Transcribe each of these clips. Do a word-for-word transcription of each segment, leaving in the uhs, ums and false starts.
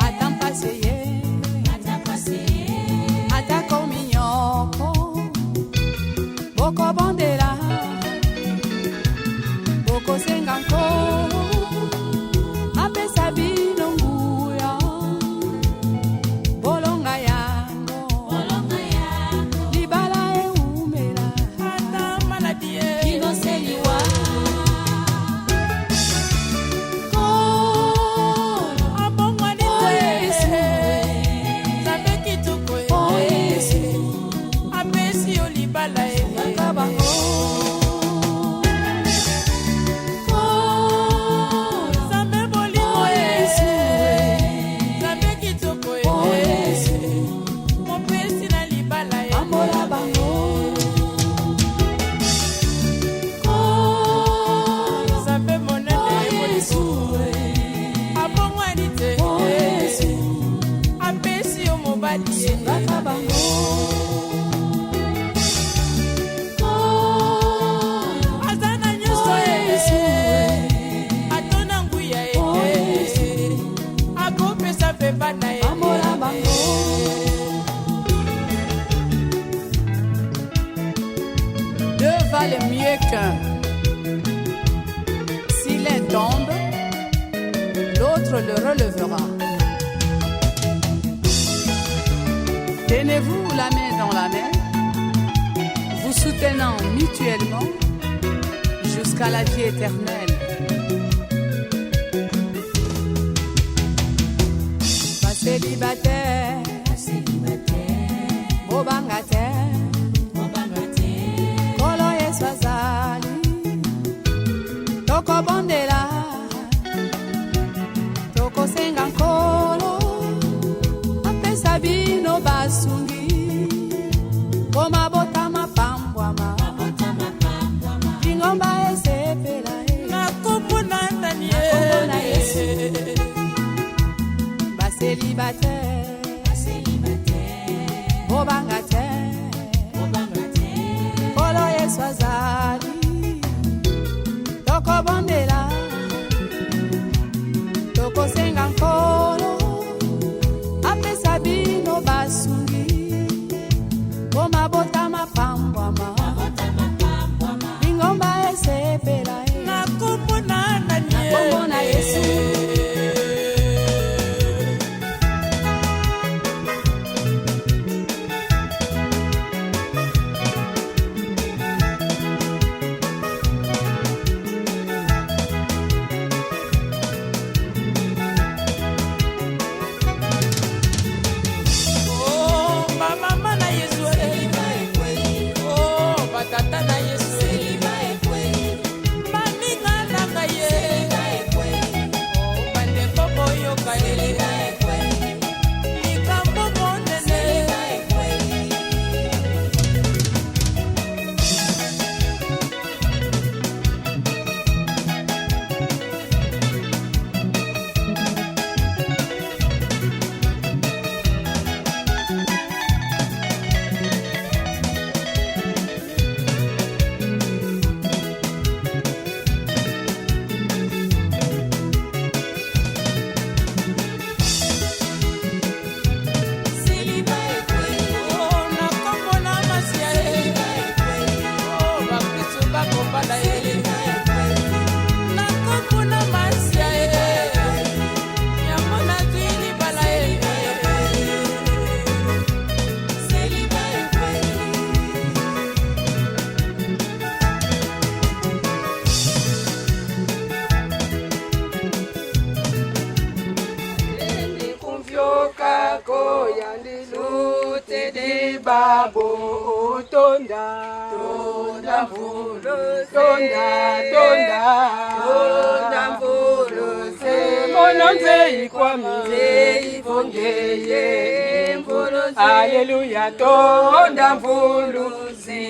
Ata mpasi eye, ata kominyoko, bokobondela, bokosenga Nkolo apesa bino nguya, bolonga yango. Libala eumela. Ata maladi ye. Kino se liwa. Nkolo. Abongwani te. Oh Yesu. Nzambe kitoko ye. Oh Yesu. Apesi yo libala ye. Sungaka bango. Nkolo. Nzambe bolingo ye. Oh Yesu. Nzambe kitoko ye. Oh Yesu. Mopesi na libala ye. Pambola bango. Nzambe monene ye. Abongwani te. Apesi yo mobali ye. Sungaka bango. Aza na nyonso ye. Atonda nguya ye. Akopesa mpe bana ye. Pambola bango. Deux valent mieux qu'un. Si l'un tombe, l'autre le relèvera. Tenez-vous la main dans la main, vous soutenant mutuellement jusqu'à la vie éternelle. Ba célibataires, bobanga te, Nkolo Yesu azali, tokobondela, tokosenga Nkolo apesa bino basungi, po mabota mapambwama, lingomba esepela, eh. Na kombo na Daniel. Na kombo na Yesu. Ba célibataires, bobanga te, Nkolo Yesu azali, tokobondela, tokosenga Nkolo apesa bino basungi, po mabota mapambwama, lingomba esepela, eh. Na kombo na Daniel. Na kombo na Yesu. Oh, ba mama na Yesu, eh. Oh, ba tata na Yesu, eh. Baninga na ngai ye. Oh, bandeko boyoka ye. Likambo monene. Oh, na kombo na Masia, eh. Oh, bakristu bakobala, eh. Na kombo na Masia, eh. Yango nazwi libala, eh. Kumvyoka ko yandi lutidi babo, tonda. Tonda mvulu, tonda, tonda. Tonda mvulu, se mono nzeyi kwami. Nzeyi vo ngeye, mvulu zi. Aleluya, tonda mvulu zi.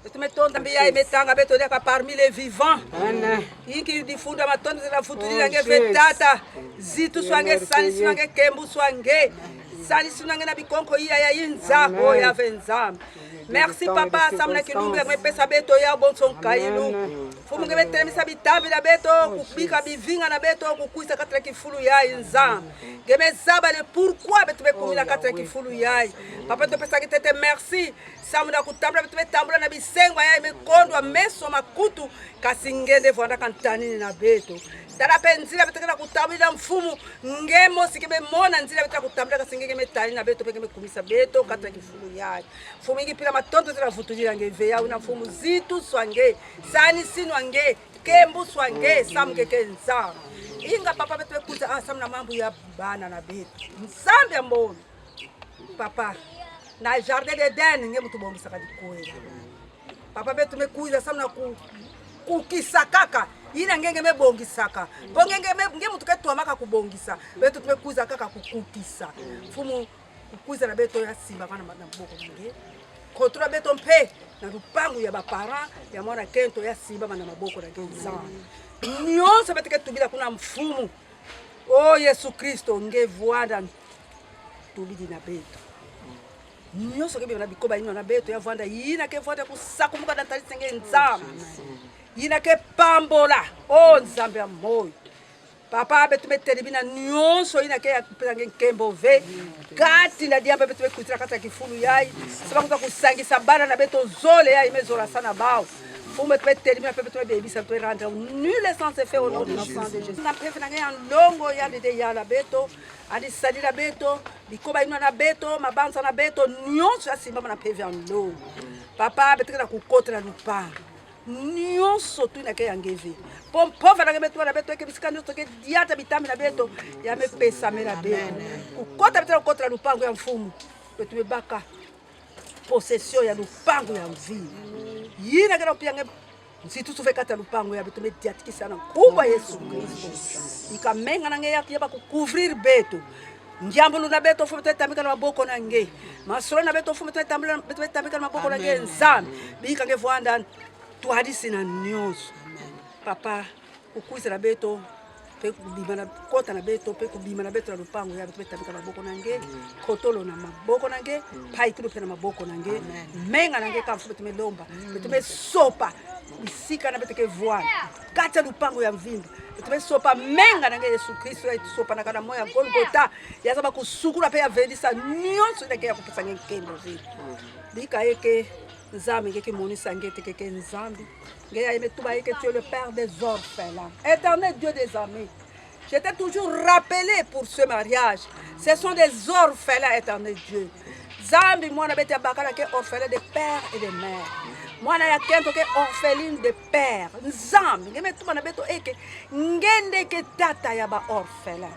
Beto me tonda mbi ya, me tanga beto diaka parmi les vivants. Amen. Inki difunda matondo zina futulila nge ve Tata. Zituswa nge, saniswa nge, kembuswa nge. Saniswa nge na bikonko iya ya inza, o ya ve Nzambi. Merci, Papa, samu na kilumbu ya nge me pesa beto ya bonso nkayilu. Amen. Mfumu, nge me telemisa bitambi na beto, kubika bivinga na beto, kukwisa kati na kifulu ya Nzambi. Nge me zaba le pourquoi beto me kumina kati na kifulu yayi. Papa, tupesaka ntete merci. Samu na kutambula beto me tambula na bisengwa yayi me kondwa meso, makutu, kasi nge nde vwandaka ntanini na beto. Tala mpe nzila beto ke na kutambula, Mfumu, nge mosi ke me mona nzila beto ke na kutambula, kasi nge ke me tanina beto mpe ke me kumisa beto kati na kifulu yayi. Mfumu, ingi mpila matondo tuna vutudila nge ve yawu na Mfumu, zituswa nge, sanisinwa nge, kembuswa nge, samu nge ke Nzambi. Inga, Papa, beto me kwiza, ah, samu na mambu ya bana na beto. Nzambi ya mboyi. Papa, na jardin d'Eden, nge muntu bongisaka dikwela. Papa, beto me kwiza samu na ku-, kukisa kaka. Yina nge, nge me bongisaka. Po nge, nge me, nge muntu ke twamaka kubongisa. Beto tume kwiza kaka kukukisa. Mfumu, kukwiza na beto ya simba mana na maboko na nge. Kotula beto mpe na lupangu ya ba parents ya mwana kento ya simba mana na maboko na nge, Nzambi. Nyonso beto ke tubila kuna, Mfumu. Oh Yesu Kristo, nge vwanda tubidi na beto. Nyonso ke bima na bikoba yina na beto, ya vwanda yina ke vwanda kusakumuka na ntadisi na nge, Nzambi. Yina ke pambola, oh Nzambi ya moyo. Papa, beto me telemina nyonso yina ke ya kupesa nge nkembo ve. Kati na diambu beto me kwizila kati ya kifulu yayi. Samu na kwiza kusangisa bana na beto zole yayi me zolasana bawu. Mfumu, beto me telemina mpe beto me bebisa, beto me rendre nul et sans effet au nom de Jésus. Na mpeve na nge ya nlongo, yandi nde yala beto, yandi sadila beto, bikoba yina na beto, mabanza na beto, nyonso ya simbama na mpeve ya nlongo. Papa, beto ke na kukota na lupangu. Nyonso tu yina ke ya nge ve. Po mpova na nge me tuba na beto eke bisika nyonso ke diata bitambi na beto, ya me pesamela beto. Amen. Kukota beto na kukota na lupangu ya Mfumu, beto me baka possession ya lupangu ya mvimba. Yina ke na kupia nge nzitusu ve kati ya lupangu yayi, beto me diatikisa na nkumbu ya Yesu Kristo. Bika menga na nge ya ke ya ba ku couvrir beto. Ngiambulu na beto, Mfumu, beto me tambika na maboko na nge. Masolo na beto, Mfumu, beto me tambula, beto me tambika na maboko na nge, Nzambi. Bika nge vwanda ntwadisi na nyonso. Papa, kukwiza na beto, mpe kubima na, kota na beto, mpe kubima na beto na lupangu yayi, beto me tambika na maboko na nge, kotolo na maboko na nge, mpaikilu mpe na maboko na nge, menga na nge kaka, Mfumu, beto me lomba, beto me sopa bisika yina beto ke vwanda, kati ya lupangu ya mvimba, beto me sopa menga na nge, Yesu Kristo, ya sopanaka na moyo ya Golgotha, ya zaba kusukula mpe ya vedisa nyonso yina ke ya kupesa nge nkembo ve. Bika eke Nzambi, nge ke monisa nge ntete ke Nzambi. Nge ya me tuba eke: Tu es le Père des orphelins. Éternel Dieu des armées, j'étais toujours rappelé pour ce mariage. Ce sont des orphelins, Éternel Dieu. Nzambi, mwana beto ya bakala ke orphelin de père et de mère. Mwana ya kento ke orpheline de père. Nzambi, nge me tuba na beto eke nge nde ke tata ya ba orphelins.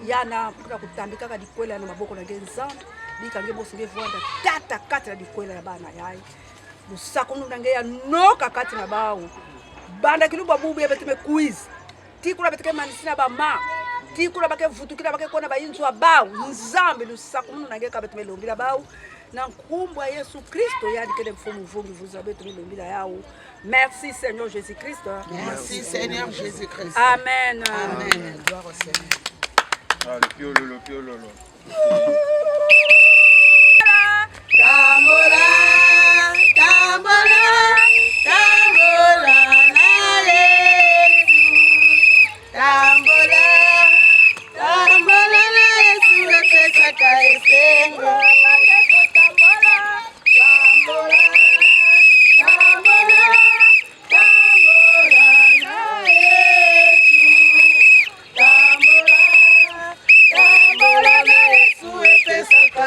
Yandi, kuna kutambikaka dikwela na maboko na nge, Nzambi, bika nge mosi nge vwanda tata kati na dikwela ya bana yayi. Lusakumunu na nge ya noka kati na bawu. Banda kilumbu ya bubu yayi beto me kwiza, tii kuna beto ke manisina ba mama, tii kuna ba ke vutukila, ba ke kwenda na bayinzo ya bawu. Nzambi, lusakumunu na nge kaka beto me lombila bawu. Na nkumbu ya Yesu Kristo, yandi kele Mfumu Mvungi Mvunza, beto me lombila yawu. Merci, Seigneur Jésus-Christ. Merci, Seigneur Jésus-Christ. Amen. Amen. Gloire au Seigneur. Ah, le piololo, piololo. Tambola, tambola, tambola na Yesu. Tambola, tambola na Yesu, epesaka esengo. Tambola, tambola, tambola, tambola na Yesu. Tambola, tambola na Yesu, epesaka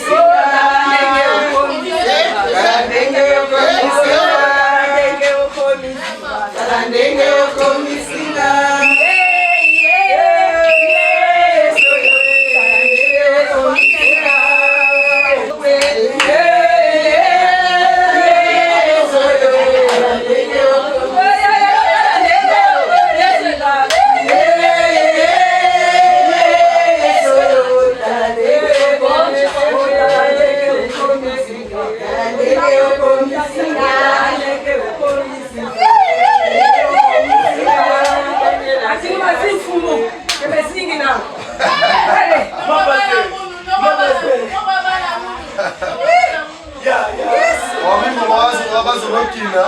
Wa mimi wazo wa bazo nokina,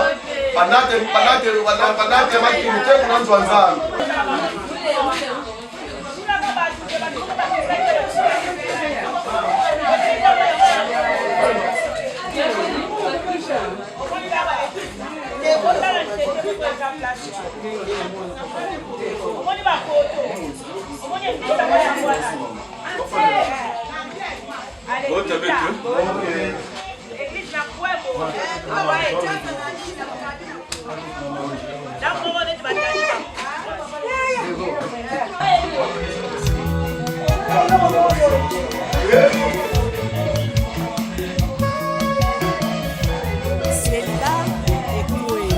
banate, banate, banate, banate makini te kuna nzo a Nzambi. Célibat Ekoué.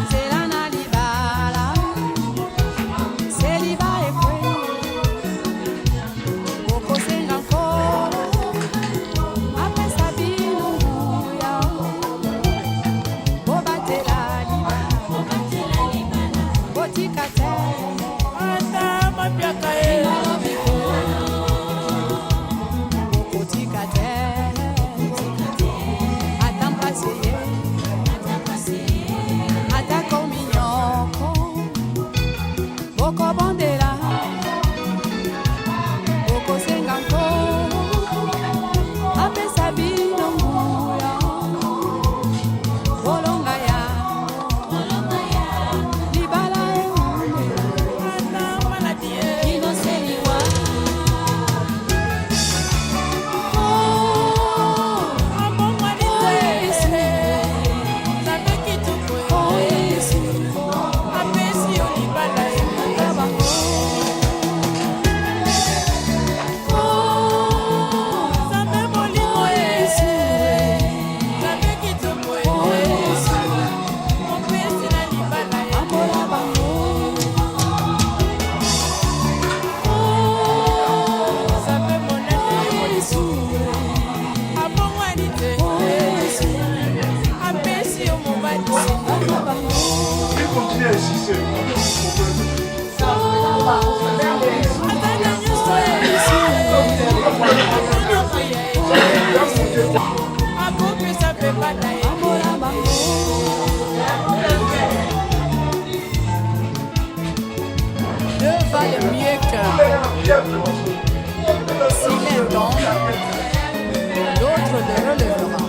Nzela na libala, Célibat Ekoué. Bokosenga Nkolo apesa bino nguya, bobatela libala, botika te ata mapiaka ye. Bokotika te ata mpasi ye, ata kominyoko. Bokobondela, bokosenga Nkolo apesa bino nguya, bolonga ya libala eumela. Ata maladi ye. Kino seliwa. Oh, oh, Yesu. Nzambe kitoko. Oh, Yesu. Apesi yo libala ya tata bango. Oh, Nzambe molimo, Yesu. Nzambe kitoko, Yesu. Mopesi na libala ya pambola bango. Oh, Nzambe monene, Yesu. Abongwani te. Oh, Yesu. Apesi yo mobali. Ata na nyonso ya Yesu. Akopesa mpe bana ye. Deux valent mieux qu'un. Si l'un tombe, l'autre le relèvera.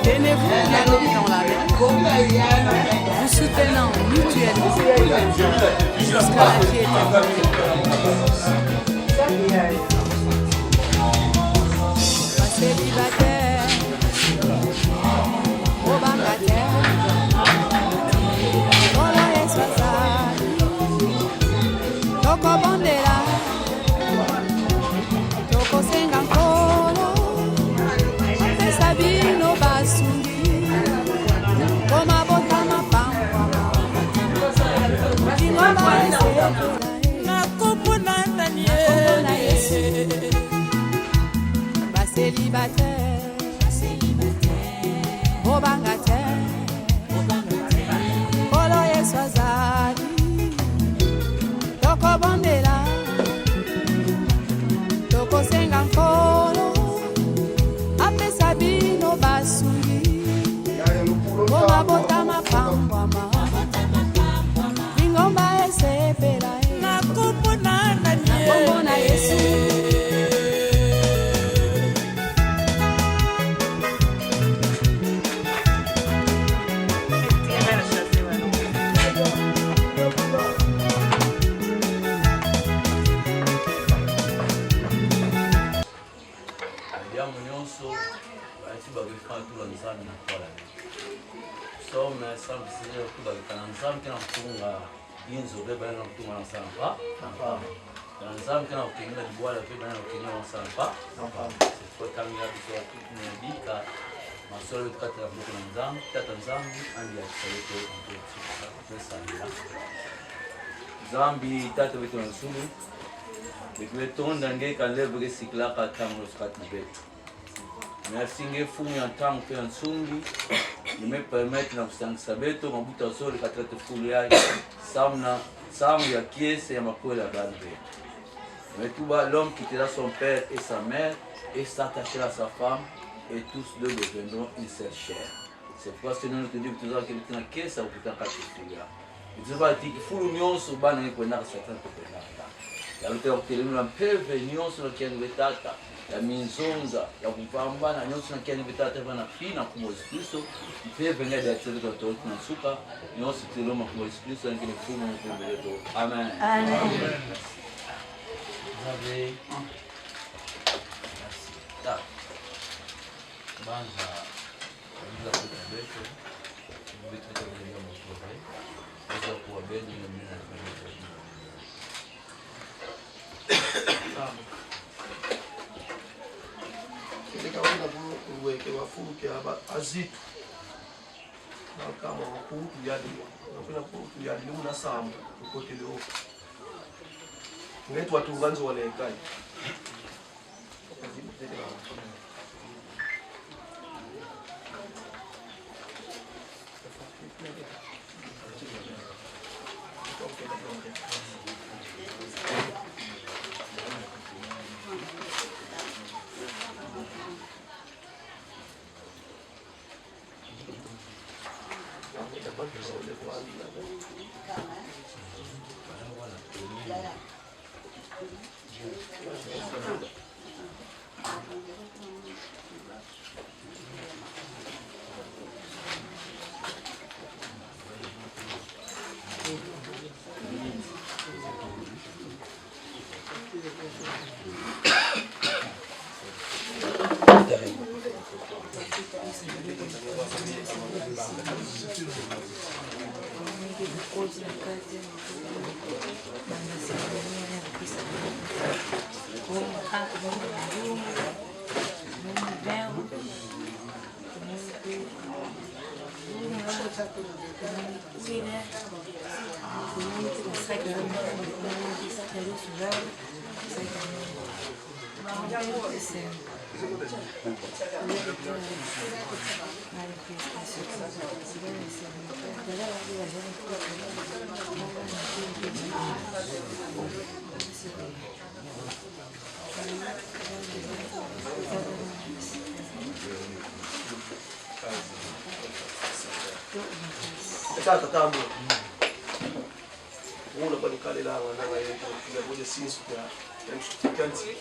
Tenez-vous la main dans la main, vous soutenant mutuellement jusqu'à la vie éternelle. Ba célibataires, bobanga te, Nkolo Yesu azali. Tokobondela, tokosenga Nkolo apesa bino Nzambi na kola. Psaume cent vingt-six, kuba kana Nzambi ke na kutunga inzo, mpe bana na kutunga na nsamu. Kana Nzambi ke na kukengela dibwala, mpe bana na kukengela na nsamu. C'est pourquoi ntangu ya biso ya kutu na bika, masolo yeto kati na maboko na Nzambi, Tata Nzambi, andi ya kisale to, to, to, to, sambila. Nzambi, Tata weto na zulu, beto me tonda nge kanda vo ke sikilaka ntangu nyonso kati na beto. Merci nge Mfumu ya ntangu mpe ya nsungi, ni me permettre na kusangisa beto mabuta zole katikati fulu yayi, samu na nsangu ya kiese ya makwela ya bana beto. Mais tout bas, l'homme quittera son père et sa mère et s'attachera à sa femme, et tous deux deviendront une seule chair. C'est pourquoi ce nom nous dit que tout ça qui est en caisse, ça vous en casse. Nzimba ti kifulu nyonso bana ni kwendaka, Satana ke kwendaka. Ya lutela kutelemuna mpeve nyonso na kiani be Tata, ya minzonza, ya kupambana nyonso na kiani be Tata, bana pina nkumbu Yesu Kristo, mpeve nge ya tsele kwa tolo na nsuka, nyonso tiloma nkumbu Yesu Kristo, nge ni Mfumu, Mfumu yeto. Amen. Amen. Merci. Vous avez... Merci. Là. Banza, banza kuta beto, beto kuta beto ya motove, beto kuwa beto ya mina. Samu. Kele ka wena bu uweke wa fulu kia ba azitu. Bakama wa kutu yadi. Wakuna kutu yadi, ni muna samu, ukotele o. Nge twa tunga nzo wa lekai. Tata, tambula. Wuna kwa nikalela nga nanga yeto, ya boje sinsu ya, ya nsuki ya nsi.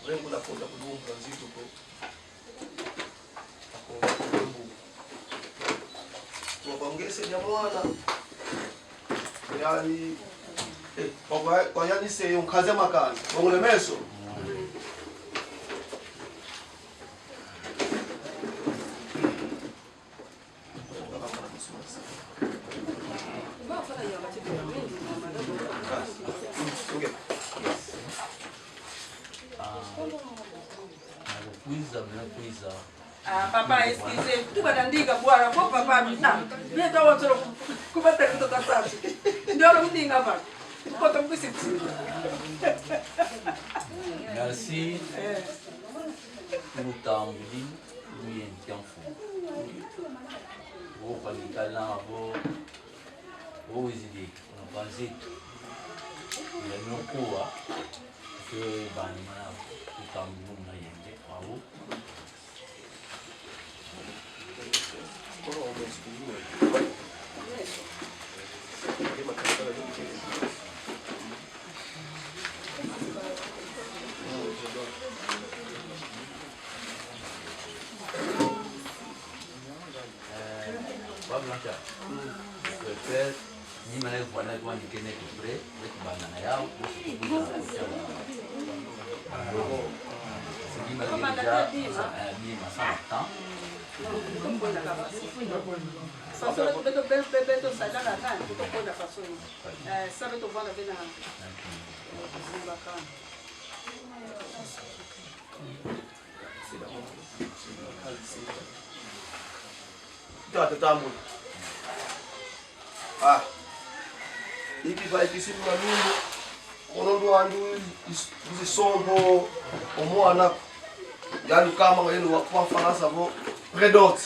Rengo na konda kudumbu na nzito ko. Ako kudumbu. Kwa kwa ngese ya mwana. Yani, eh, kwa, kwa, kwa yani se yo nkaze makani. Kwa ngule meso. Ah, nakukwiza, mnakwiza. Ah, papa, excusez, tu vas dans des gaboires, bon, papa, mais non, viens, toi, on se retrouve, comment t'as dit, t'as ça, ndio lo mdinga ba. Kota mkwisi. Merci. Eh. Lutambudi luyenda kia mfumu. Vo panikala vo, vo wizidi, kuna kwa nzitu. Ya nokuwa, ke bani mana lutambudi muna yenge, au. Ni mana vwana kwa ni kene ki prêt, ni kubanda na yau, bosi kubuza na kuchana. Bima, bima, bima, eh, bima, ça attend. Non, beto kwenda kaka façon. Façon beto, beto, beto, beto sadaka na, beto kwenda façon. Eh, ça beto vanda ve na, na bakala. Tata tambula. Ah. Ipi va ikisi muna lumbu. Kono ndwandu is-, isombo o mwana. Yandi kamba nga yeno wa kwa Falansa vo Predot.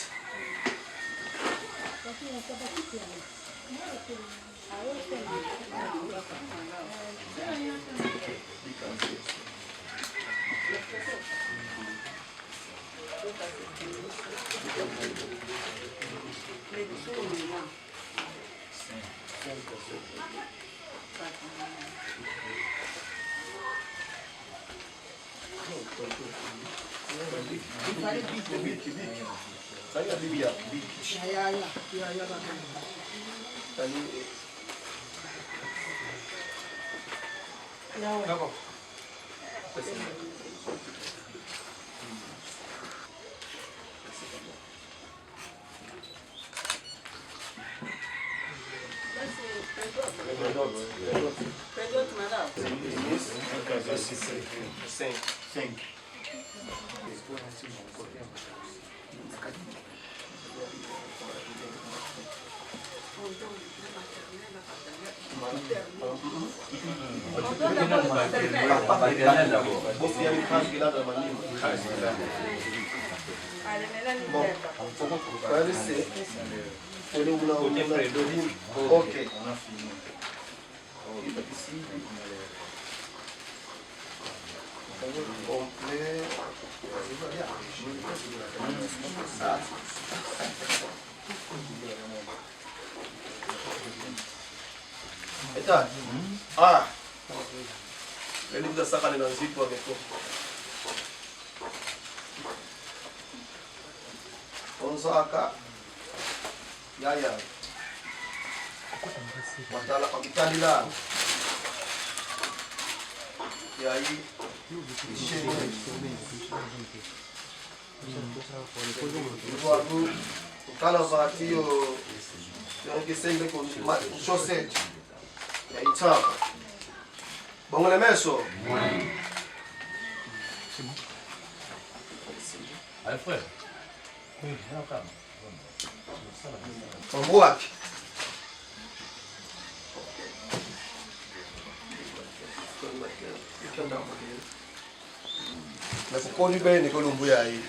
Cinq. Cinq. Bon, ok. Complet. Eta. Ah. Ele kuda saka ni na nzitu wa beto. Onzaka. Yaya. Matala kwa kitalila. Yayi. Iwagu. Kala vati yo. Yo kisembe ko ma-, chaussette. Ya itapa. Bongo le meso. Alfred. Mambu wapi? Na kukoni bene ko lumbu yayi.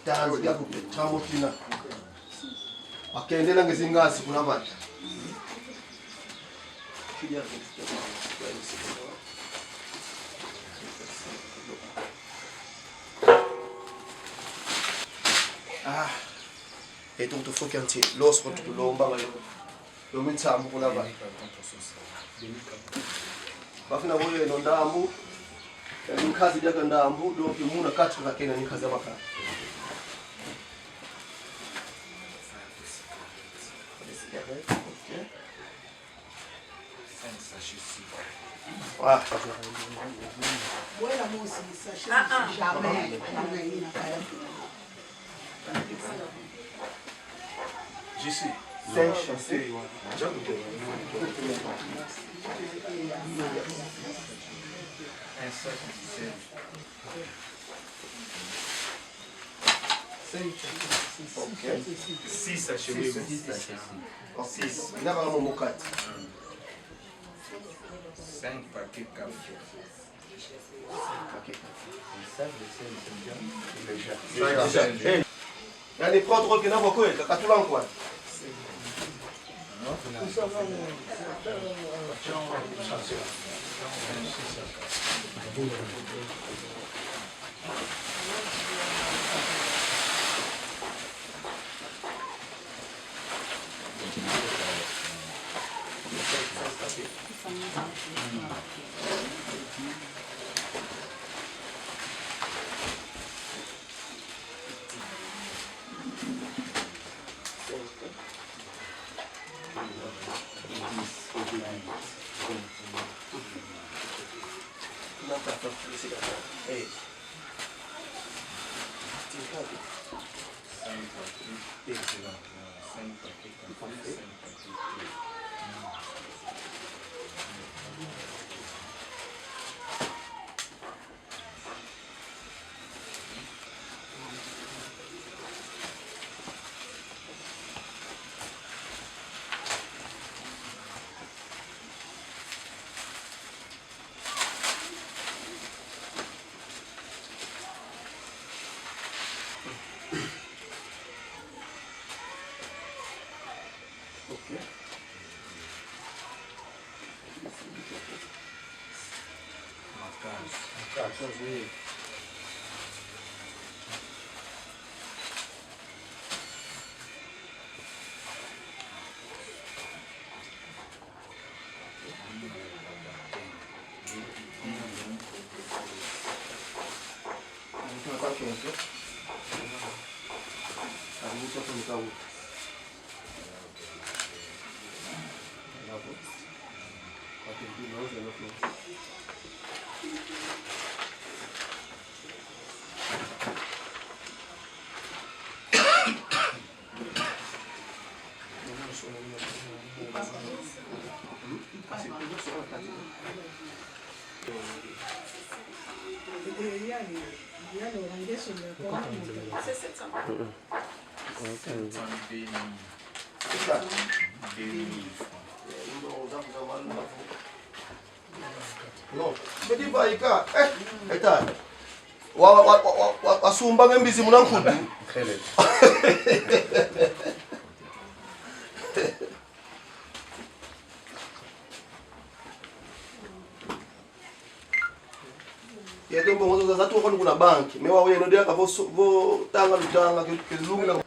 Tanzi ya kupetamo kina. Bakendela nge zingazi kuna vata. Ah. Eto tufoki anti, loso ko tulomba. Yo minsambu kuna ba. Bafina boye no ndambu. Ya ni nkazi diaka ndambu, donc muna kati kuna kena ni nkazi ya baka. Ok. Ah. Bwela mosi, sachet. Ah, ah. Jamais. Jamais. Jamais. J'y suis. Cinq sachets. Ok. Six sachets, oui, oui. Six. Six. Ina kaka momo kati. Cinq paquets café. Cinq paquets café. Cinq paquets. Yandi prend trop que n'a pas quoi, t'as tout l'encoin. Ok. Makasi. Makasi, oui. Non, mais dis pas, Ika. Eh, eta. Wa, wa, wa, wa, wa, wa, sumbanga mbizi muna nkutu. Yeto mbongo zozo zatuka kwandi kuna banki. Mais wau yeno diaka vo so-, vo tanga lutanga ke, ke lunga.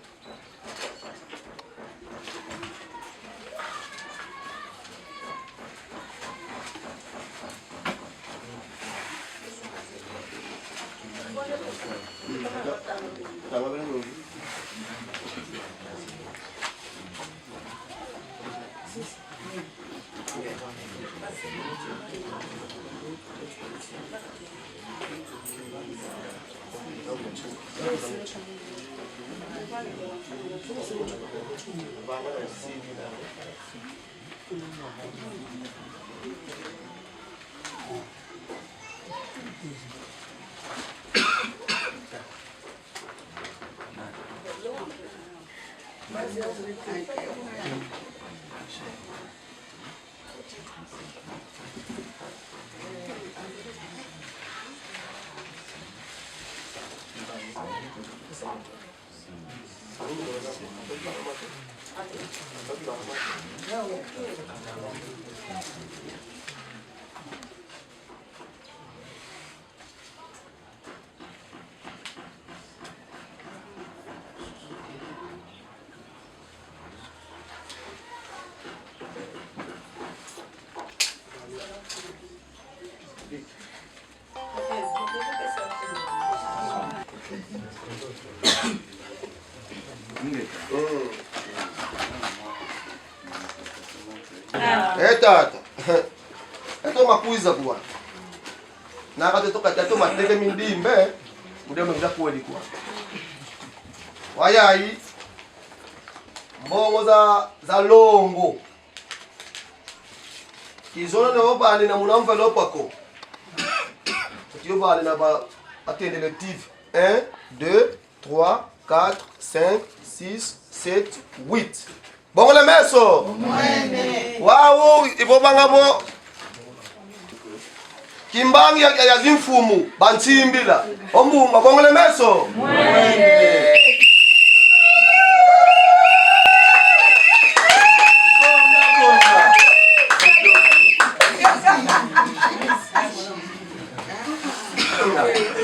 Eh, tata. Eto makwiza kwa. Na kati toka tato mateke mindimbe. Mude mwenza kweli kwa. Wayayi. Mbongo za, za longo. Kizona na obani na muna enveloppe ko. Ti obani na ba, atendele T V. Un, deux, trois, quatre, cinq, six, sept, huit. Bongo le meso. Mwene. Wau, i vo banga bo. Kimbangi ya, ya, ya zimfumu, bansimbila. O Mbunga, bongele meso. Mwene.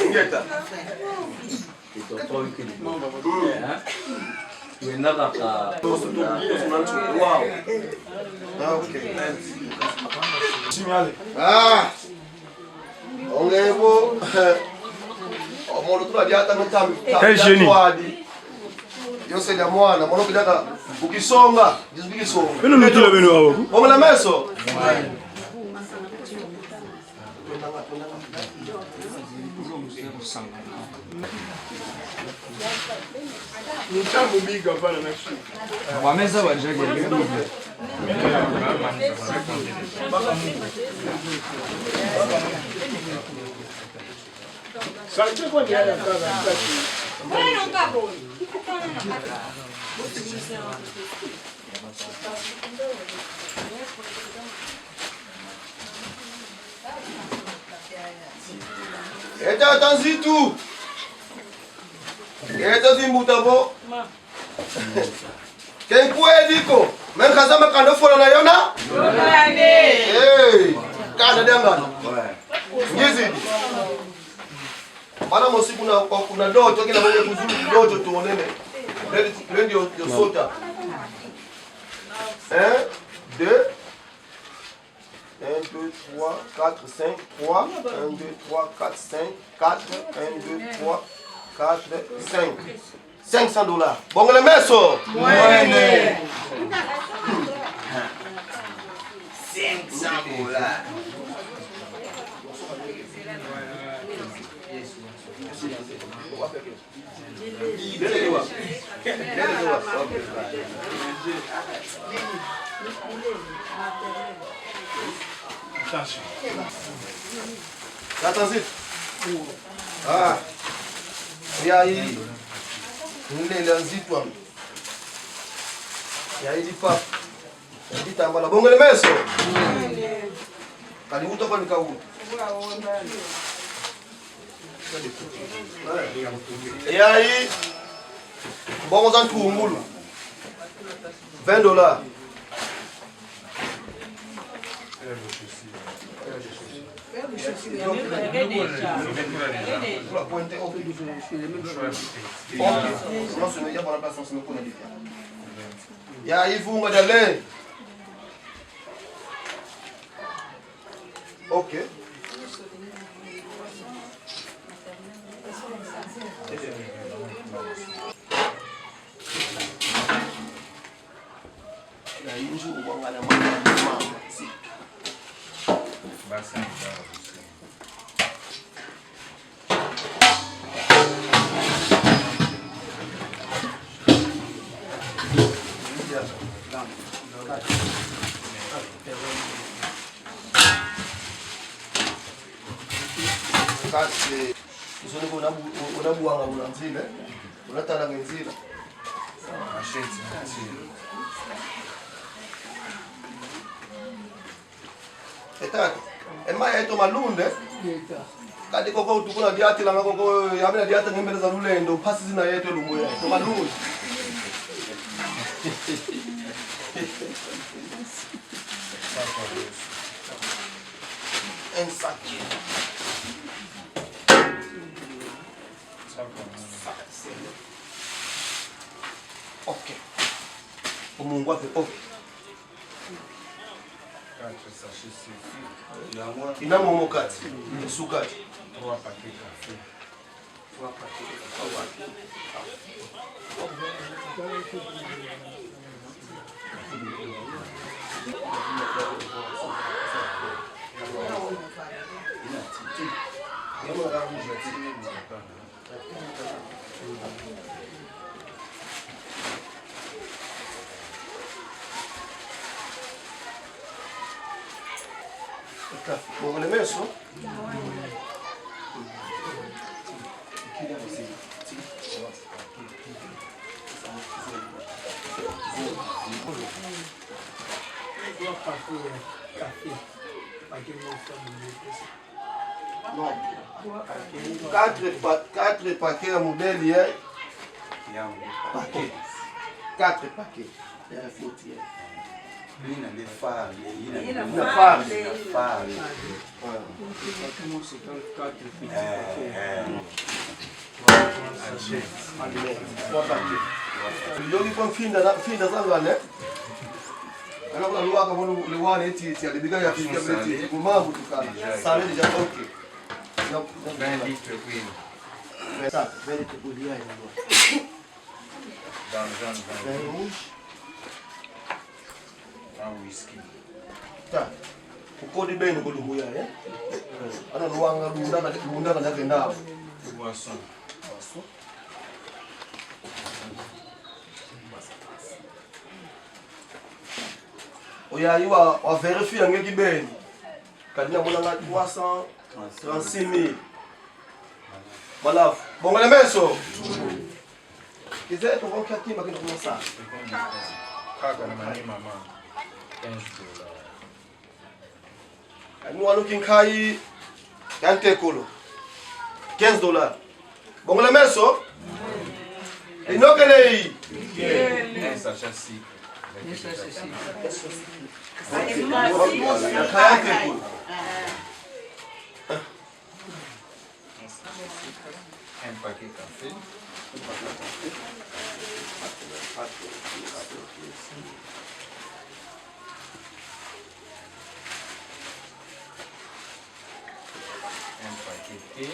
Ingeta. Hein? Wenda kaka. Wow. Ah, ok. Signalé. Ah. Onge bo. Omono tuna diata no tam. Eh, génie. Yose dia mwana, mono kidaka ukisonga, Yesu bikisonga. Beno lutila beno awo. Bongela meso. Wameza wa jage. Sante kwa ni ala kaka, kaka. E tata Nzitu. E tata Zimbuta bo. Ke nkwedi ko. Me nkaza makanda fola na yona? Yona ne. Hey, kanda diangana. Ngizidi. Bana mosi kuna, kwa kuna doto, kina bonge kuzulu doto tuonene. Rendi, rendi yo, yo sota. Un, deux. Un, deux, trois, quatre, cinq, trois. Un, deux, trois, quatre, cinq, quatre. Un, deux, trois, quatre, cinq. Cinq cents dollars. Bongele meso. Mwene. Cinq cents dollars. Attention. Tata Nzitu. Ah. Yayi. Ndele ya Nzitu ame. Yayi di papa. Yayi di tambala. Bongele meso. Kadi uta kwa ni ka uta. Yayi, mbongo za ntungulu. Vingt dollars. Yayi, vunga dia lei. Ok. Na inzu ubwangana mama, mama. Kati, nsoni ko una bu-, una bwanga una nzila, una talanga nzila. E tata, e mayi yeto malunda. Kadi koko tukuna diatilanga koko, yabena diata ngembele za lulendo, mpasi zina yeto lumbu ya. To malunda. Un sac. Ok. O mungwa pe, ok. Quatre sachets suffit. Yango ina momo kati. Suka kati. Trois paquets café. Trois paquets. Bongele meso. Café, café. Paquet moko ya mundele. Non. Quatre pa-, quatre paquets ya mundele, hein. Paquet. Quatre paquets. Ya fioti, hein. Yina nde fard, yina nde fard. Yina fard. Voilà. Comment c'est dans le quatre petits paquets? Eh, eh. Trois paquets. Yongi kwa mfinda na, mfinda zangane. Kana kuna luwaka munu le wane eti, eti, ale biga ya fika beti, kuma mutukana. Salé déjà, ok. Non, non. Vingt litres, oui. Vingt, vingt litres pour l'hier, il y a. Dans, dans, dans. Vin rouge. Ah, whisky. Ta. Ukodi beni ku lumbu yayi, eh? Ana luwanga lunda ka, lunda ka na kenda. Boisson. Boisson. Oya, i wa, wa vérifier nge kibeni. Kadi na mona nga trois cent trente-six mille. Balafu. Bongele meso. Kize to kwa kia kima kina kuma sa. Kaka na mani mama. Quinze dollars. Ani wanu kinkayi ya ntekolo. Quinze dollars. Bongele meso. Inokele yi. Un sachet sucre. Un sachet sucre. Ya nkayi ya ntekolo. Un paquet café. Un paquet thé.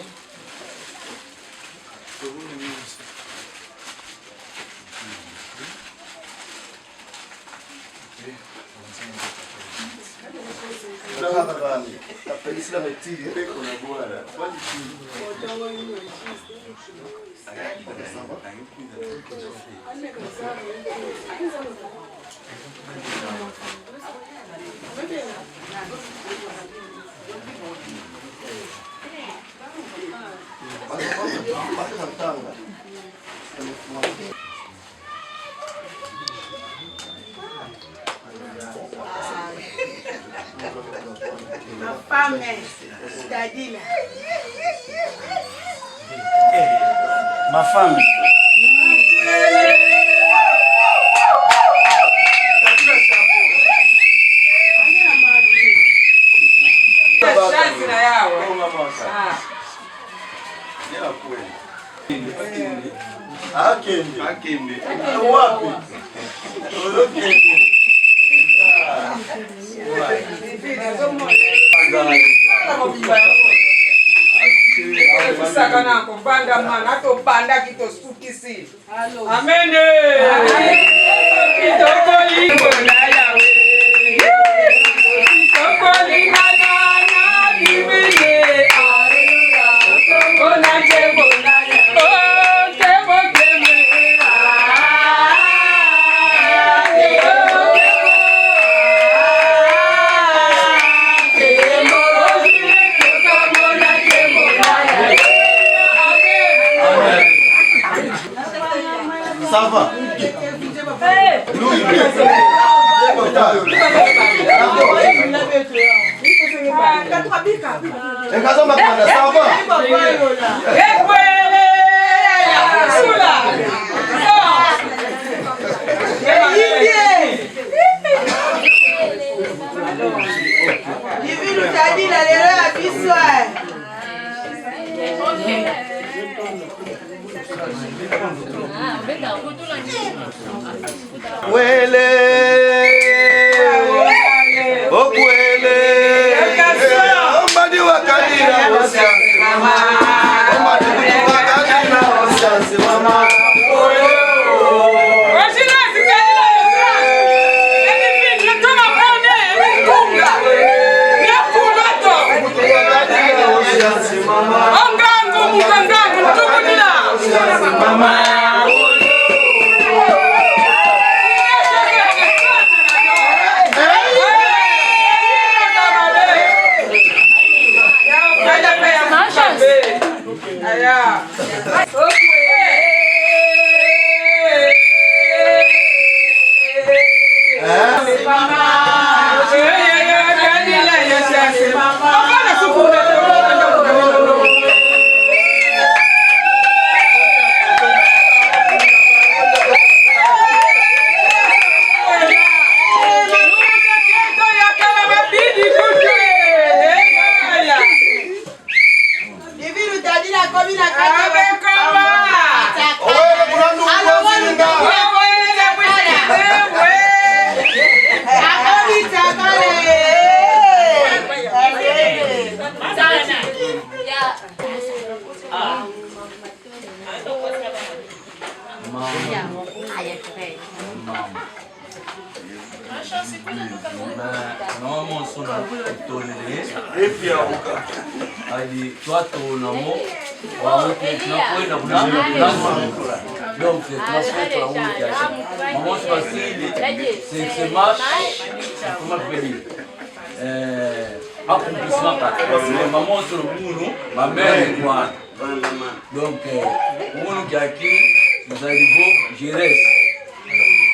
Ma femme, Dadila. Ma femme. Chance na yawa. Ah. Akende. Akende. Wapi? Oyo kende. Kusaka na kubanda mana, tobandaki, tosukisi. Amen. Kitoko limbo na Yawe. Kitoko lingala na Biblia. Kitoko na nzembo na Yawe. Oh, nzembo, nzembo. Ah, nzembo, nzembo. Ça va? Louis. Ekazo makanda, ça va? Divine Tadila lelo ya biso, eh. Wele. Okwele. Ombadi wakadila osiansi mama. Ombadi kutu wakadila osiansi mama. Tondele. Kadi twatona mo, wa wote, tunakwenda kuna, kuna. Donc, tunakwenda kuna wote. Maman Basile, c'est, c'est marche, comment je peux dire? Euh, accomplissement, parce que maman sur le boulot, ma mère et moi. Donc, euh, munu kiaki, nous arrivons, je reste.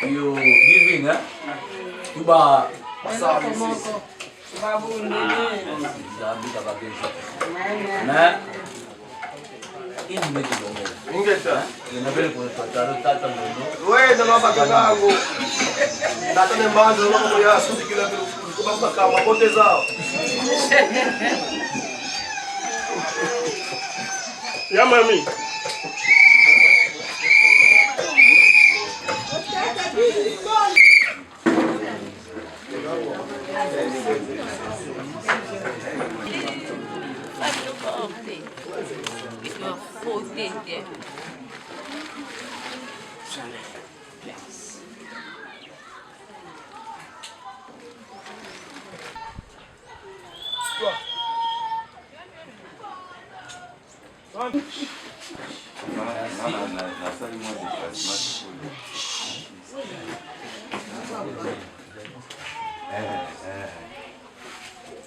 Yo, divine, hein? Tuba. Nzambi kabakisa. Mais, il me dit bon. Ingeta. Hein? Il n'avait le contrat, tata, non. Ouais, non, non, pas que là, gros. Tata ne mange, non, non, il y a un souci qu'il a fait. Comment ça, comment ça, Ya mami.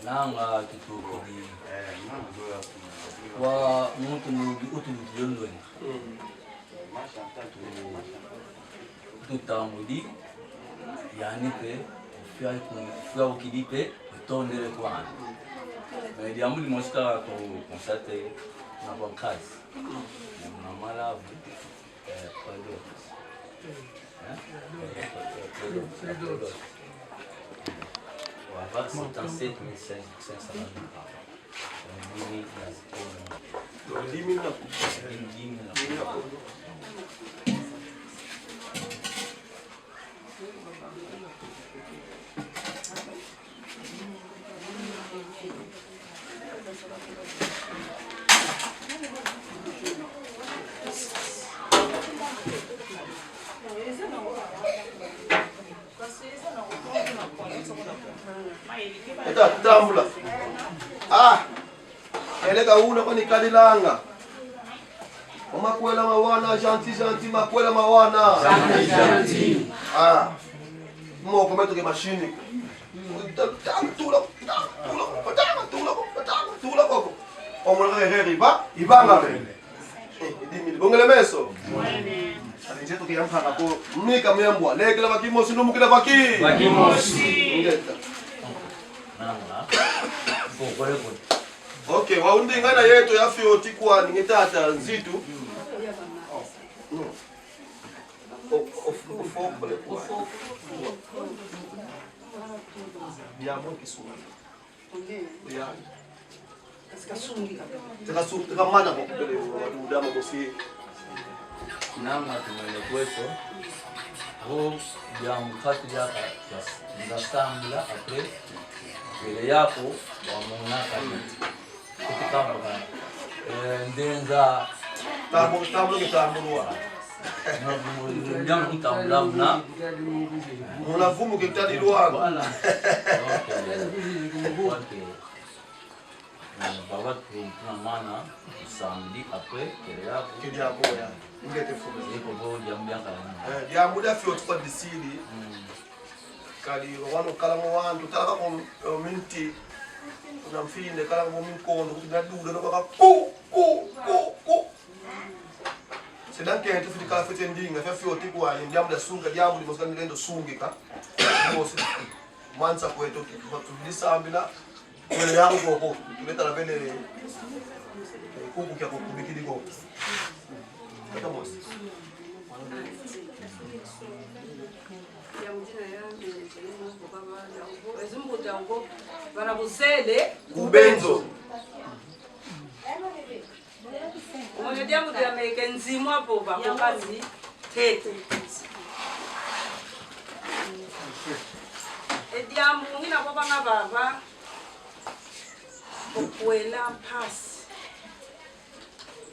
Nanga tutukidi. Wa muntu mu-, utu mu-, yondoni. Tutambudi, yandi mpe, fia-, fiaukidi mpe, utondele kwandi. Mais diambu dimosi kaka tu constate na kwa nkazi. Na malavu, eh, kwa dote. Hein? Kwa dote, kwa dote. Wa va soixante-sept mille cinq cents. Eta, tambula. Ah! Eleka una kwani kadilanga. O makwela mawana, gentil, gentil, makwela mawana. Gentil, gentil. Ah. Moko meto ke machine. Tula, tula, tula, tula, tula, koko. Omona kaka herere iba, ibanga be. Eh, dix mille. Bongele meso. Kadi nzeto ke ya nkaka ko, mika mia mbwa. Lekela va kimosi, lumukila va ki-. Va kimosi. Ingeta. Nanga. Kokole kule. Ok, wa undinga na yeto ya fioti kwani, nge tata Nzitu. No. O, o, o, fo, kole kwani. Bia mo kisuma. Ya. Kasi kasungika. Te kasu-, te kamana ko kupele wa dama ko si. Nanga tumene kweso. Vo diambu kati diaka, ya, nza sambila, après, kele yako, wa mona kati. Kuti kamba ka, eh, ndenza. Tambu-, tambula kutambulwa. Na, mu-, mu-, diambu kutambula muna. Muna vumu kitadilwa. Voilà. Ok. Ok. Eh, baba tu-, tuna mana, samedi après, kele yako. Kele yako, ya. Ingeta fumu. Yeko bo diambu diaka na. Eh, diambu dia fioti kwa disidi. Mm. Kadi, wano kala mo wantu, tala ka mo, eh, minti. Kuna mfinde, kala ka mo minkondo, kuti na duda, no kaka ku, ku, ku, ku. C'est donc que tu fais kala fete ndinga, fia fioti kwani, diambu dia sunga, diambu dimosi ka ni lenda sungika. Mosi, mansa kweto, tu, tu, tu, disambila. Kele yako koko, tuleta la vele, eh, kuku kia kukubikidi koko. Kata mosi. Ya mudina ya, eh, eh, eh, eh, eh, ezimbuta ngo, bana buzele. Kubenzo. Omono diambu diameke nzimwa vova ko kati ntete. E diambu ngina vovanga vava, okwela mpasi.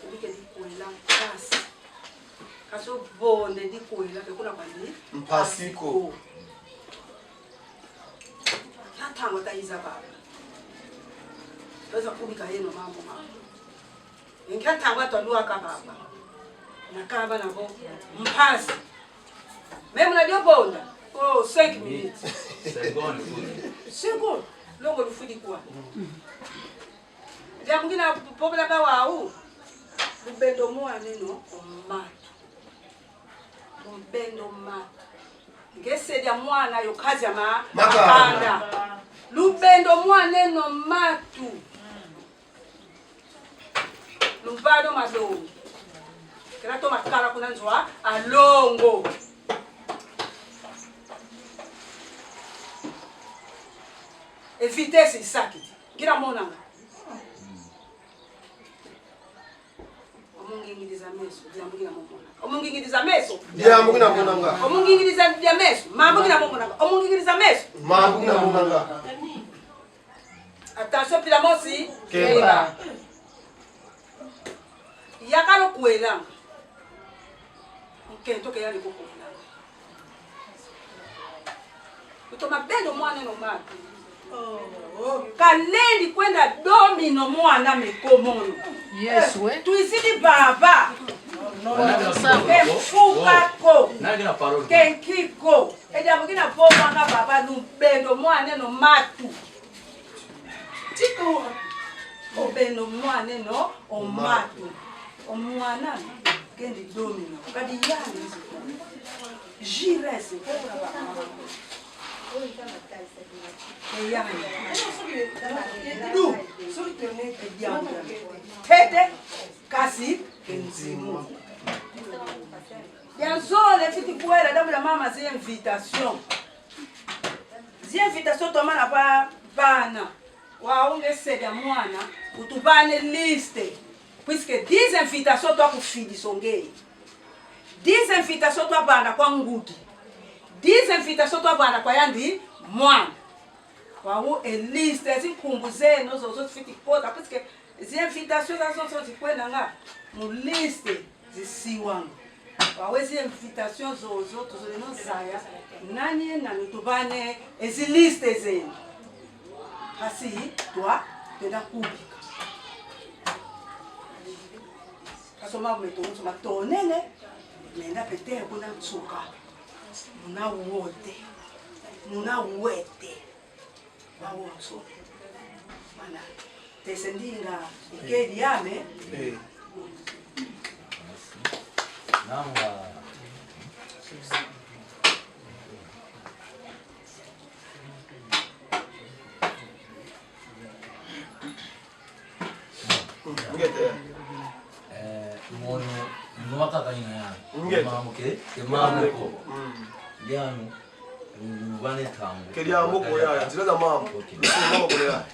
Obike dikwela mpasi. Kasi o vonde dikwela, ke kuna kwandi mpasi ko. Mpasi ko. Kia ntangu ta iza vava. Beza kubika yeno mambu mama. Inkia ntangwa twa lwaka baba. Na kaba na bo. Mpasi. Même na dio bonda. Oh, cinq minutes. Seconde, oui. Seconde. Longo lufwidi kwa. Diambu ngina popela ba wau. Lubendo mwana eno o matu. Lubendo matu. Nge se dia mwana yo kazia ma-, makanda. Makanda. Lubendo mwana eno o matu. Lumbado malongi. Kena toma kala kuna nzo a longo. E vitesse isakidi. Ngina monanga. Omo ngingidi za meso, diambu ngina momonanga. Omo ngingidi za meso. Diambu ngina monanga. Omo ngingidi za, dia meso, mambu ngina momonanga. Omo ngingidi za meso. Mambu ngina monanga. Attention, pila mosi. Keba. Keba. Yakala kwela. Nkento ke yandi ko kwela. Kutoma bendo mwana eno matu. Kalendi kwenda domino mwana me ko mono. Yesu, eh. Twizidi baba. Ke mfuka ko. Ke nki ko. E diambu kina vovanga baba, lubendo mwana eno matu. Tiko. Obendo mwana eno o matu. O mwana kendi domino. Kadi yandi. Giresse. E yandi. Du. E diambu. Tete. Kasi. Nzimu. Dia zole fwiti kwela, diambu dia mama, zi invitation. Zi invitation twamana va vana. Wau nge se dia mwana, utuvane liste. Puisque dix invitations twa kufidisa o ngeye. Dix invitations twavana kwa ngudi. Dix invitations twavana kwa yandi mwana. Wau e liste, zi nkumbu zeno zozo zifwiti kota. Puisque zi invitations zazo zozo zikwendanga mu liste zisiwanga. Wau ezi invitations zozo, tuzolele no zaya nani ye nani utuvane ezi listes zeno. Mpasi twa tenda kubika. Mpasi o mambu meto nso matonene, menda mpe te kuna nsuka. Muna wote. Muna wete. Bawonso. Mana. Tese ndinga ikedi yame. Eh. Nanga. Ngete. Eh, mono, mono kaka ina ya. Ngete. Mambu ke, ke mambu ko. Mm. Yanu, luvane ntangu. Ke diambu ko ya, ya, nzila za mambu. Ok. Nzila za mambu ko ya.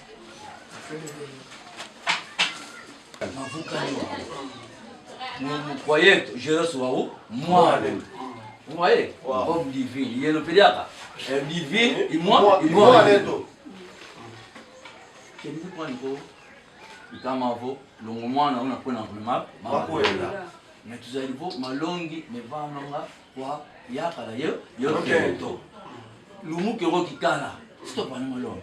Mavuka ni wa. Mu, mu kwa yeto, Jésus wau, mwana. Mwana. Mwa ye? Wow. Homme divine. Yeno pediaka. Eh, divine, i mwa, i mwa. Mwana yeto. Ke ni kwa ni ko. Ikama vo, longo mwana una kwenda kuna ma-, ma-, makwela. Mais tuzayidi vo, malongi me vananga kwa yakala yo, yo kento. Lumbu ke ko kikala, si twavana malongi.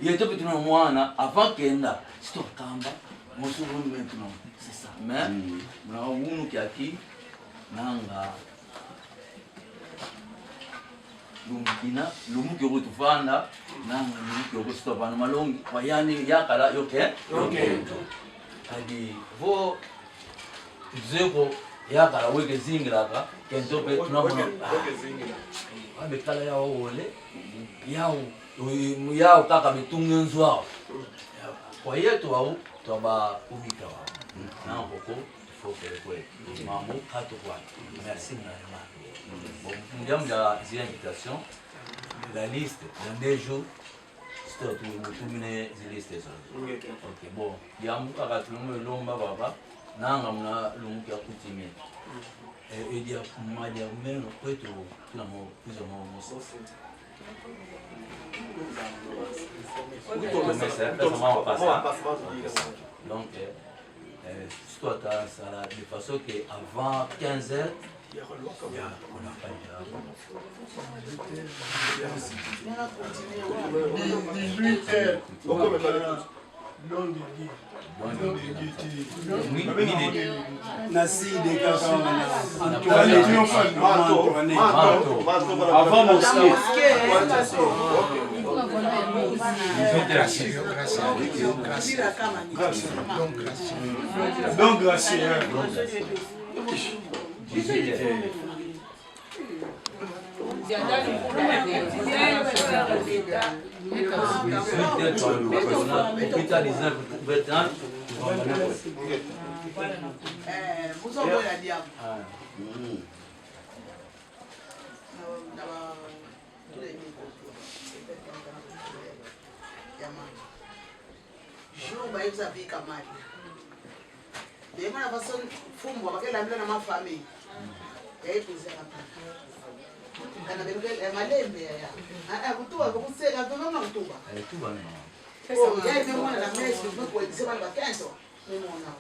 Yeto mpe tuna mwana, avant kenda, si twakamba, mosu vunu me tuna, c'est ça. Mais, muna unu kiaki, nanga, lumbu kina, lumbu ke ko tuvanda, nanga lumbu ke ko si twavana malongi, kwa yandi yakala yo ke-, yo kento. Kadi vo, nzeko yakala wau ke zingilaka, kento mpe tuna mona. Wau ke zingila. Wau mpe kala yau wole, yau, yau kaka me tunga nzo wau. Kwa yeto wau, twabakubika wau. Nanga koko, faut que kwe. Mambu, kato kwa. Merci, mwana mama. Bon, mu diambu dia zi invitations, la liste, dans deux jours, si twa tu-, mutumine zi listes zo. Ok, bon, diambu kaka tulomba lomba baba, nanga muna lumbu kia coutume. Eh, e dia, ma dia meno, kweto, tuna mo, kuza mo, mo. Donc, euh, euh, si twa ta sala de façon que avant quinze heures, ya, on n'a pas de... Dix-huit heures. Naside kaka wana Antoinette, Antoinette. Avant mosquée. Donc, gracieux, hein. Eh, vous envoyez la diable. Na, na ba, tous les deux côtés. Ya mama. Jour ba yebisa bika mali. Bema na façon fumbwa, ba ke lambila na ma famille. Ya ye kuza na paka. Kana beno ke, eh, malembe ya ya. Ah, ah, kutuba, ba kuseka, ba mama kutuba. Eh, tuba na mama. Oh, ya ye mwana na mesi, mwana kwa, sema na ba quinze ans. Mimi mwana.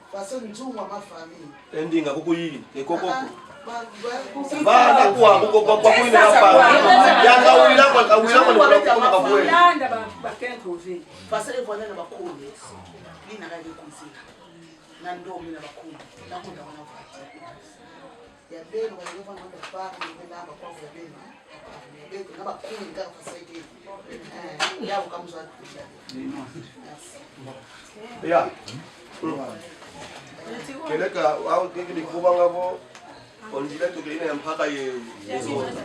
Façon nzungu ya ma famille. E ndinga kuku yi, e koko. Ah, ah, ba, ba, ba, ba, ba, kwa, kwa, kwa, kwa, kwina na pa. Ya ka wila kwa, ka wila kwa, kwa, kwa, kwa, kwa. Landa ba, ba kento ve. Façon e vwana na ba kule. Ni na ka de kusina. Na ndombi na ba kule. Na kuna wana kwa. Ya beno, ba yova na ba pa, na ba pa, ya beno, eh? Ya beno, na ba kule, na ba fa seke. Eh, ya ukamuza. Merci. Ya. Kieleka, wau kiki dikubanga vo, on dirait que ina ya mpaka ye, ye zonza.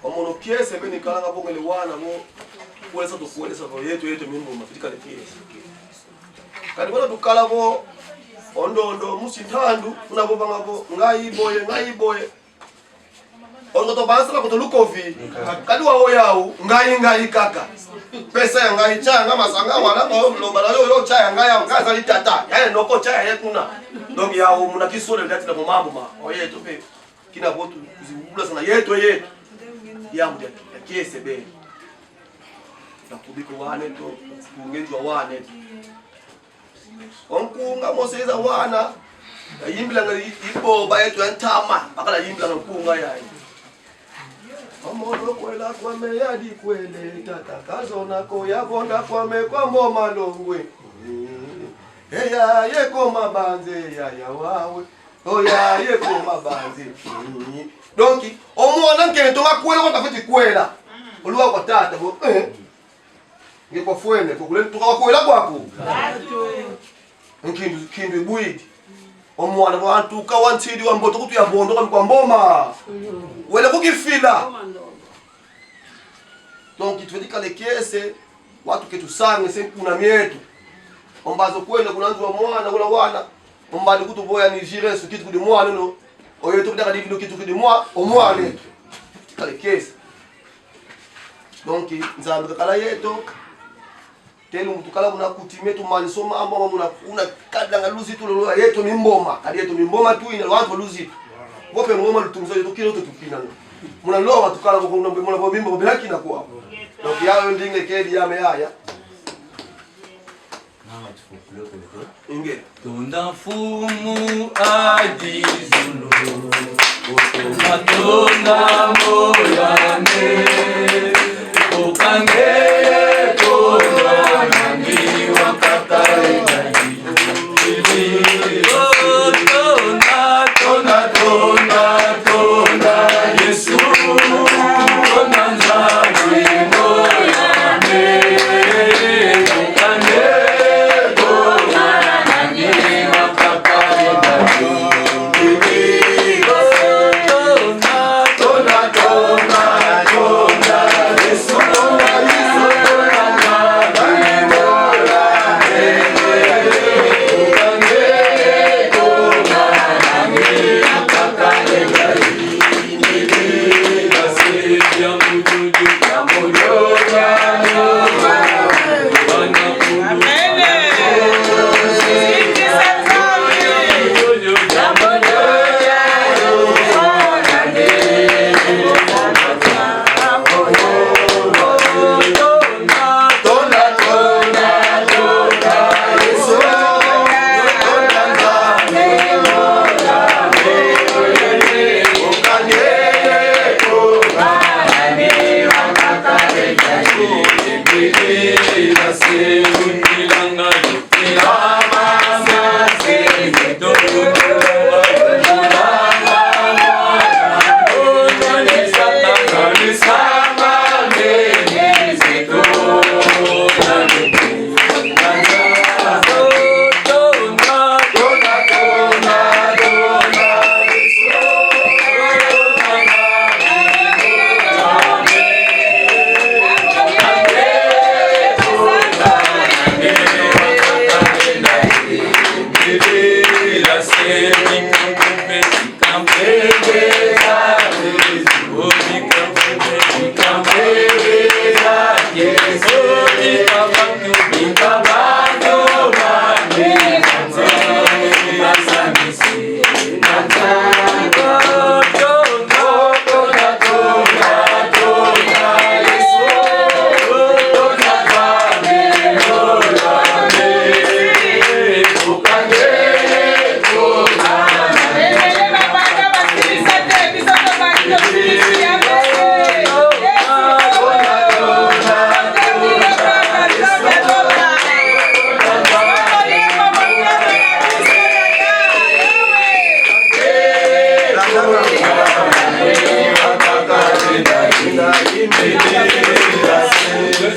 O mono kiese beni kalanga vo ngele wana vo, kwelesa tu kwelesa vo, yeto, yeto, mimbu, mafiti kale kiese. Kadi wana tukala vo, o ndondo, musi ntandu, una vovanga vo, ngai boye, ngai boye. O ndoto bansa na kutu lukovi. Kadi wa oyau, ngai, ngai kaka. Pesa ya ngai, tia ya ngai masanga, wala ngo, lomba na yo, yo, tia ya ngai, ya ngai, zali tata. Ya ye noko, tia ya ye kuna. Donc, yau, muna kisole, ndati na mambu ma. Oye, tupe. Kina vo tu, kuzibula sana, yeto, yeto. Ya, ya, ya, kiese be. Na kubiko wane to, kungenjwa wane to. O nkunga mosi eza wana, yayimbilanga i-, iboba yeto ya ntama, bakala yimbilanga nkunga yayi. O mono kwela kwame yadi kwele, tata kazona ko yavonda kwame kwa Mbo Malongwe. Eya ye ko mabanze, ya, ya wawe. Oya ye ko mabanze. Donc, o mwana nkento wa kwela kwa kafweti kwela. O luwa kwa tata, bo, eh. Nge kwa fwene, kwa kule, tuka kwa kwela kwaku. Nkindu, nkindu ibwidi. O mwana wa ntuka, wa nsidi, wa mboto, kutu ya bondo, kwa mboma. Wele kukifila. Donc, tufweti kala kiese, watu ke tusangisa kuna mieto. O mbazi kwenda kuna nzo wa mwana, kuna wana. O mbadi kutu boya ni jire su kitu kudi mwana, no. Oyo tukutaka divilu kitu kudi mwa-, o mwana. Tufweti kala kiese. Donc, Nzambi kakala yeto. Telu mutu kala muna kutime tu mani soma amba muna una kadanga luzitu lolo yeto mimboma. Kadi yeto mimboma tu ina lwanzo luzitu. Bope ngoma lutumzo yeto kilo tu tukina. Muna lowa tukala ko kuna muna bo bimbo bela kina kwa. Donc ya yo ndinga kedi ya me ya ya. Inge. Tonda mfumu a dizulu, otoma tonda moyane, okangele tonda nandi wakatale na dizulu. Tonda, tonda, tonda, tonda, Yesu, tonda Nzambi moyane.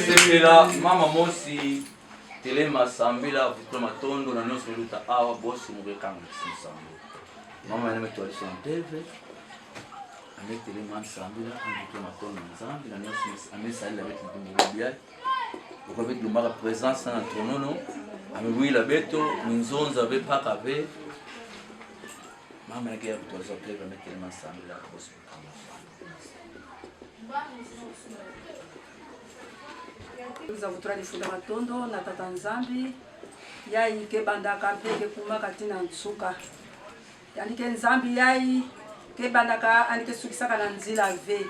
Sepela, mama mosi, telema, sambila, vutula matondo na nyonso me luta awa, bosi mu ke kanga kisimsambo. Mama yandi me twalisa nteve, ame telema, sambila, ame vutula matondo na Nzambi, na nyonso ame sadila beto na nkumbu ya. Lokola beto lombaka présence na ntonono, ame wila beto minzonza ve, mpaka ve. Mama yandi ke ya kutwalisa nteve, ame telema, sambila, bosi. Kwiza vutula difunda matondo na Tata Nzambi, yai ke bandaka mpe ke kumaka tii na nsuka. Yandi ke Nzambi yai ke bandaka, yandi ke sukisaka na nzila ve.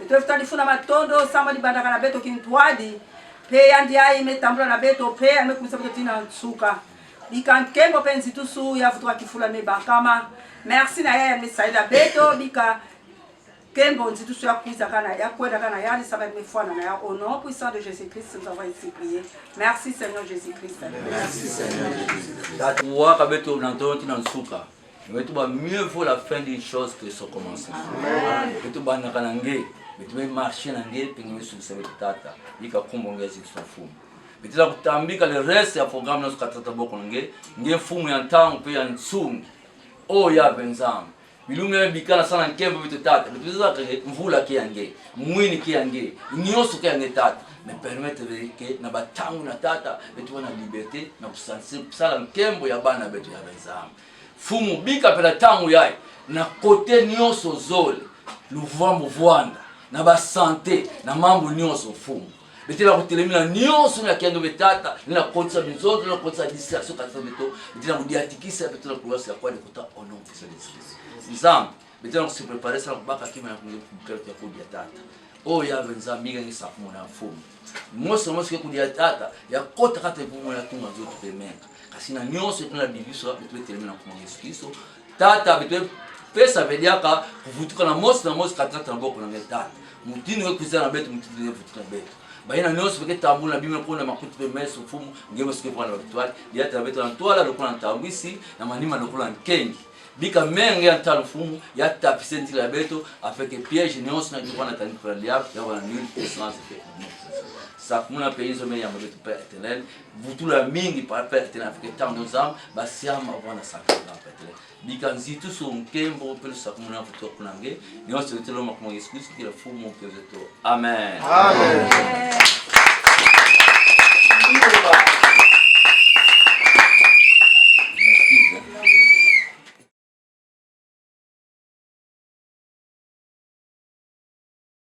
Beto vutula difunda matondo, samu yandi bandaka na beto kintwadi, mpe yandi yai me tambula na beto, mpe yandi me kumisa beto tii na nsuka. Bika nkembo mpe nzitusu ya vutuka kifulu me bakama. Merci na yai yandi me sadila beto, bika nkembo, nzitusu ya kwiza kaka na, ya kwenda kaka na yandi, samu yandi me fwana na yau. Au nom puissant de Jésus-Christ, nous avons ainsi prié. Merci Seigneur Jésus-Christ. Tata, waka beto na ntoto tii na nsuka. Beto ba, mieux vaut la fin d'une chose que son commencement. Beto bandaka na nge, beto me marcher na nge, mpe nge me sukisa beto, Tata. Bika nkumbu ya nge ya zikisa, Mfumu. Beto lenda kutambika le reste ya programme nyonso kati na maboko na nge, nge Mfumu ya ntangu mpe ya nsungi. O Yave Nzambi, bilumbu ya bika na sana nkembo beto, Tata. Beto zaba que mvula ke ya nge, mwini ke ya nge, nyonso ke ya nge, Tata. Mais permettre que na bantangu yina, Tata, beto vanda na liberté na kusansi-, kusala nkembo ya bana beto, Yave Nzambi. Mfumu, bika mpe na ntangu yai, na côté nyonso zole, luvwambu vwanda, na ba santé, na mambu nyonso, Mfumu. Beto lenda kutelemina nyonso yina ke ya nge, Tata, yina kotisa minzonzolo, yina kotisa distraction kati na beto, beto lenda kudiatikisa, beto lenda kuwasa ya kwandi kota, au nom de Jésus. Nzambi, beto lenda kusi préparer, samu na kubaka kima ya kunge kukela ya kudia, Tata. O Yave Nzambi, nge sakumuna, Mfumu. Mosi na mosi ke kudia, Tata, ya kota kati ya mfumu ya tunga nzoto mpe menga. Kasi na nyonso, beto lenda bikisa, beto me telemina na nkumbu ya Yesu Kristo. Tata, beto me pesa ve diaka kuvutuka na mosi na mosi kati na maboko na nge, Tata. Mutindu nge kwiza na beto, mutindu nge vutuka na beto. Bayina nyonso ba ke tambula na bima, kuna makutu mpe meso, Mfumu, nge mosi ke vwanda na victoire. Diata na beto na ntwala, lokola ntambwisi, na manima lokola nkengi. Bika menga ya ntwala, Mfumu, ya tapisa nzila ya beto, afin que piège nyonso yina ke vwanda na tani kwa diable, ya vwanda nul, puissance que sakumuna mpe inzo me yamba beto, Père éternel. Vutula mingi, Père éternel, afin que ntangu nyonso, Nzambi, basiama vwanda sakumuna, Père éternel. Bika nzitusu, nkembo mpe lusakumunu vutuka kuna nge. Nyonso beto lomba na nkumbu ya Yesu Kristo, kila Mfumu mpe zeto. Amen. Amen.